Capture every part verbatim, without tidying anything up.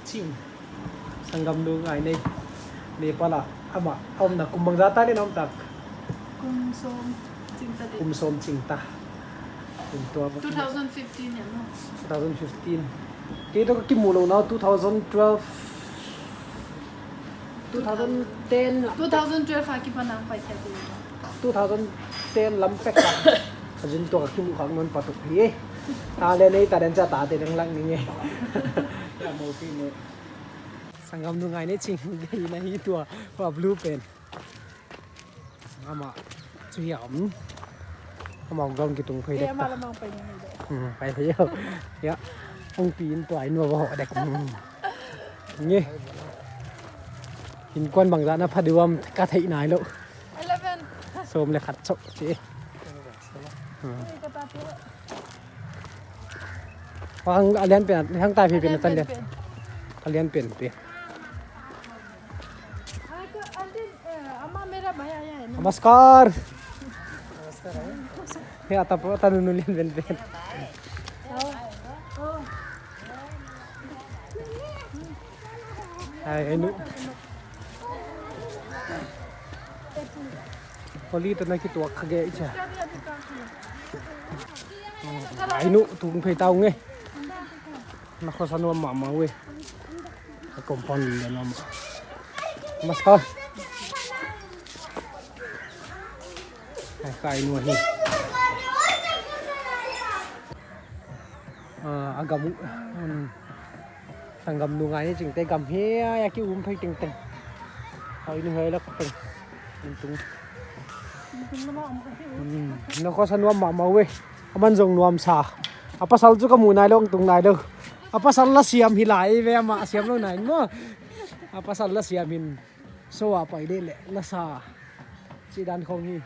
Ching. Sanggamnu Ngainei. Nepal a. Amah, a omna kum bangzah ta leh na om tak? Kum sawm ching ta deuh. Kum sawm ching ta. Kum tua ba. Two thousand fifteen ya, no? Two thousand fifteen. Kei toh ka kimu lou na, two thousand twelve. Two thousand ten. Two thousand twelve a kipan a pai kha tu. Two thousand ten lam pek a. A zin toh ka kimu khak nawn pa tuk hi. Ta leh nei ta den cha ta te dang lang ni nge. Ya mo pi ne. Sanggamnu Ngainei Ching deuh na hi tua, tua blue pen. Amah chu hiam. Amah ground kitung phei dek ta. Pai ni deuh. Hmm, pai phei deuh. Ya. Ong pi in tua in wa ho dek. Hmm. Nge. Hinkhua bangzah na pha diam ka theih nailou. Eleven. Sawm leh khat chauh chi. Hmm. Hang a lian pen, hang tai phei pen a tan lian. A lian pen pen. नमस्कार. हे आता पता नुनु लियन Ben Ben. Hai, hai nu. Holi toh na kituak kha ge i cha. Hai nu, tung phei ta ung e. Na khosa nuam mahmah uh e. A compound le nuam. Namaskar. Hai, khai nu hi. Ah, a gam uh. Hmm. Sanggamnu Ngainei Ching te gam hiai a ki um phei tengteng. Hai nu hiai lak teng. Tung. Hmm, na khosa nuam mahmah uh e. Aman zong nuam sa. A pasal chu ka mu nailou, tung nailou. A pasal la siam hi lai ve, amah siam lou nai maw. A pasal la siam in. So a pai leh leh la sa. Chi dan khong hi.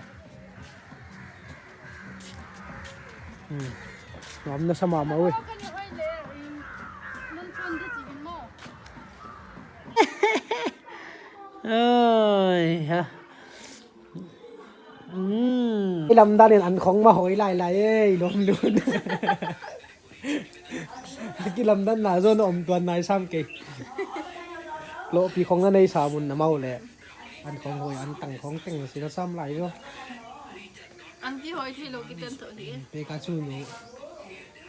Hmm. Nuam na sa mahmah uh e. Oi, ha. Hmm. Lamdan in an khong mah hoi lailai e, lawm lun. Kilamdanna zong om tuan nai sam kei. Lohpi khong na nei sam un na maw le. An khong hoi, an tang khong teng si na sam lai zaw. An kihoi theilou kiten toh hi. Peka chu nu.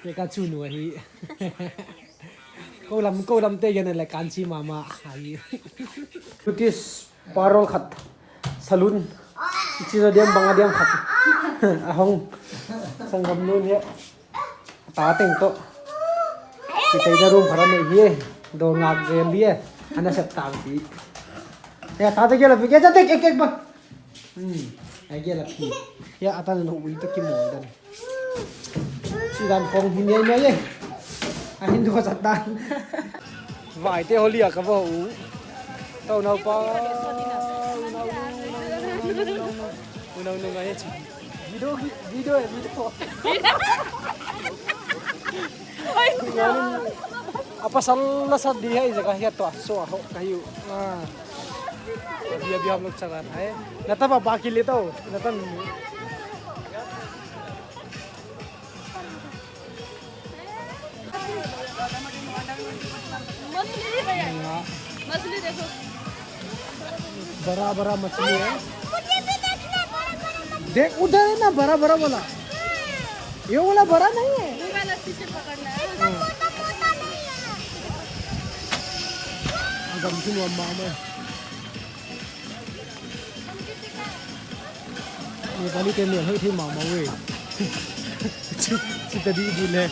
Peka chu nu ahi. Ko lam, ko lam te gen le kan chi mahmah ahi. Kutis. Parol khat, salon. Ichi zo diam bang a diam khat. A hong. Sanggamnu hi. Ta teng toh. Kitai na room khat a nei hi. Dawr ngak zel hi. Ana sep tang hi. Ya, ta te gel a pi, gel a tek, ek, ek ba. Hmm. Ai gel a pi. Ya, atan no ui toh kimawl dan. Chi dan khong hi ngai ngai e. A hin dua zat dan. Vai te Holi a ka va u. Tau nau pa. Unau nu ngai chi. Video, video, video. A pasal la sa di hai, zaka hiat tua so ho ka hiu. Ah. Bia bia lok charan hai. Na ta ba ba ki le tau. Na tan. मछली नहीं भैया, मछली देखो। बड़ा बड़ा मछली है। मुझे भी देखना है बड़ा बड़ा मछली। देख, उधर है ना बड़ा बड़ा वाला। हाँ। ये वाला बड़ा नहीं है। मोबाइल अच्छे से पकड़ना है। इतना मोटा मोटा नहीं है। Agam sinu mama. Nepali te mel hoih thei mahmah uh e. Chi, chi ta di di le.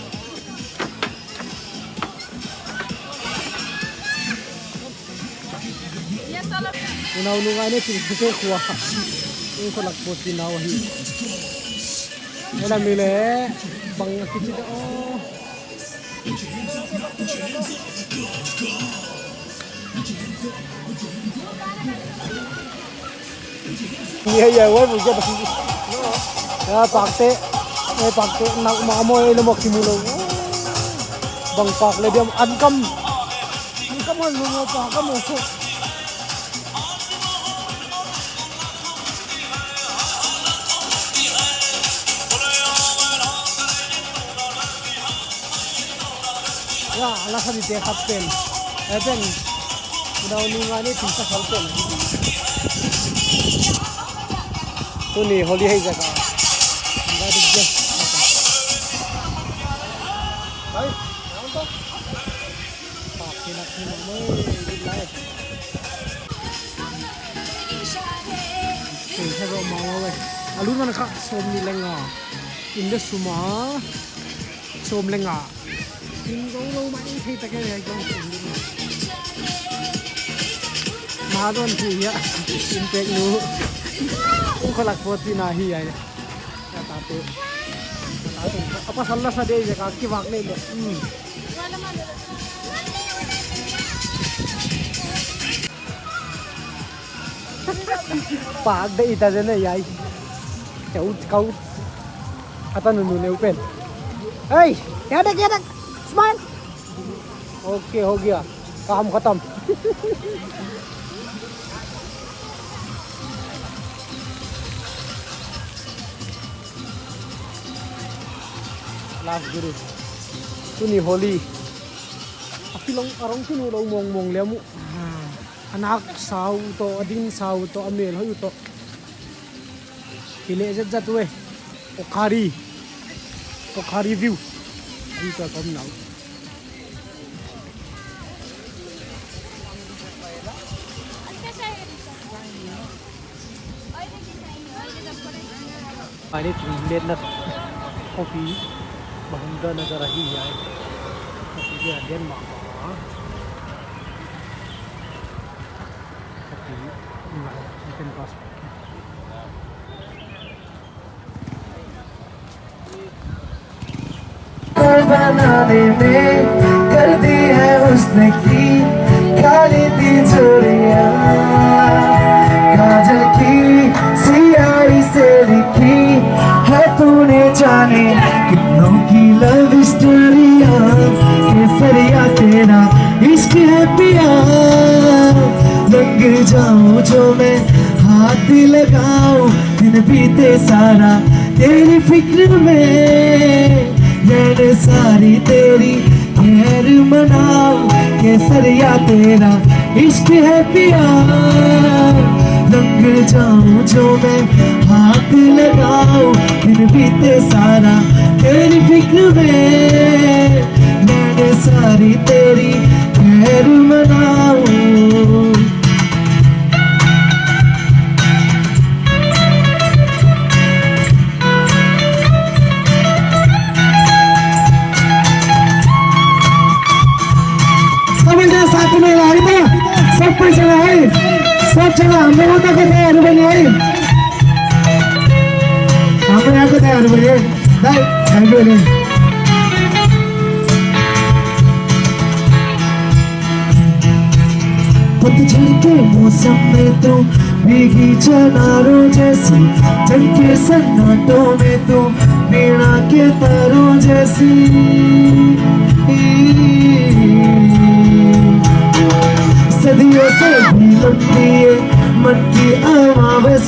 Unau nu ngai ne chi te khua. Ung ko lak po chi nau hi. Ela mi le bang kichi da o. Ni ya wai bu ja. Ya pakte. Eh, pakte nak ma mo e lo mo kimu lo. Bang pak le diam ankam. Ankam lo mo pak mo. Ya, ala sa di te khat pen. Aben, udah nunga ni tisa salpen. Tuni Holi hai jaga. Nggak ada gas. Hai, apa? Pak, kena, kena, mai, good life. Tun hero mau we. Alun man kha sawmnih leh nga. Inda suma sawm leh nga. King go lo mai thei ta ke ya jong sum ni. Mahadon ti ya. Impact nu. Ung kholak po ti na hi ya. Ya ta tu. Apa salah sa de ya ka ki wak ne le. Hmm. Pak de ita jene yai. Kau, kau. Ata nunu ne upen. Hey, ya dek, ya dek. Smile. Okay, ho gaya. Kaam khatam. Last guru. Tuni Holi. A pilong arong tunu lo mong mong le mu. Ah. A nak sau to, a din sau to, a mel hoi to. Kile zat zat we. Pokhari. Pokhari view. Ahi to kom nau. Ani tu let na kopi bahunda nazar ahi ya. Kopi dia den ma ma. Kopi ngai ikan pas. बनाने में कर दी है हुस्न की खाली तिजोरियां। काजल की सियाही से लिखी है तूने जाने कितनों की लव स्टोरियां। केसरिया तेरा इश्क है पिया, लग जाऊं जो मैं हाथ लगाऊं। दिन बीते सारा तेरी फिक्र में, नैन सारी तेरी खैर मनाऊं। केसरिया तेरा इश्क है पिया, लग जाऊं जो मैं हाथ लगाऊं। दिन बीते सारा तेरी फिक्र में, नैन सारी तेरी खैर मनाऊं। सब इधर साथ में ला, इधर सब कोई चला है, सब चला, हम लोगों का तैयार बने है, हम यहाँ को तैयार बने, नहीं, नहीं, नहीं। पतझड़ के मौसम में तू भीगी चनारों जैसी, जंग के सन्नाटों में तू वीणा के तारों जैसी। सदियों से भी लंबी ये मन की अमावस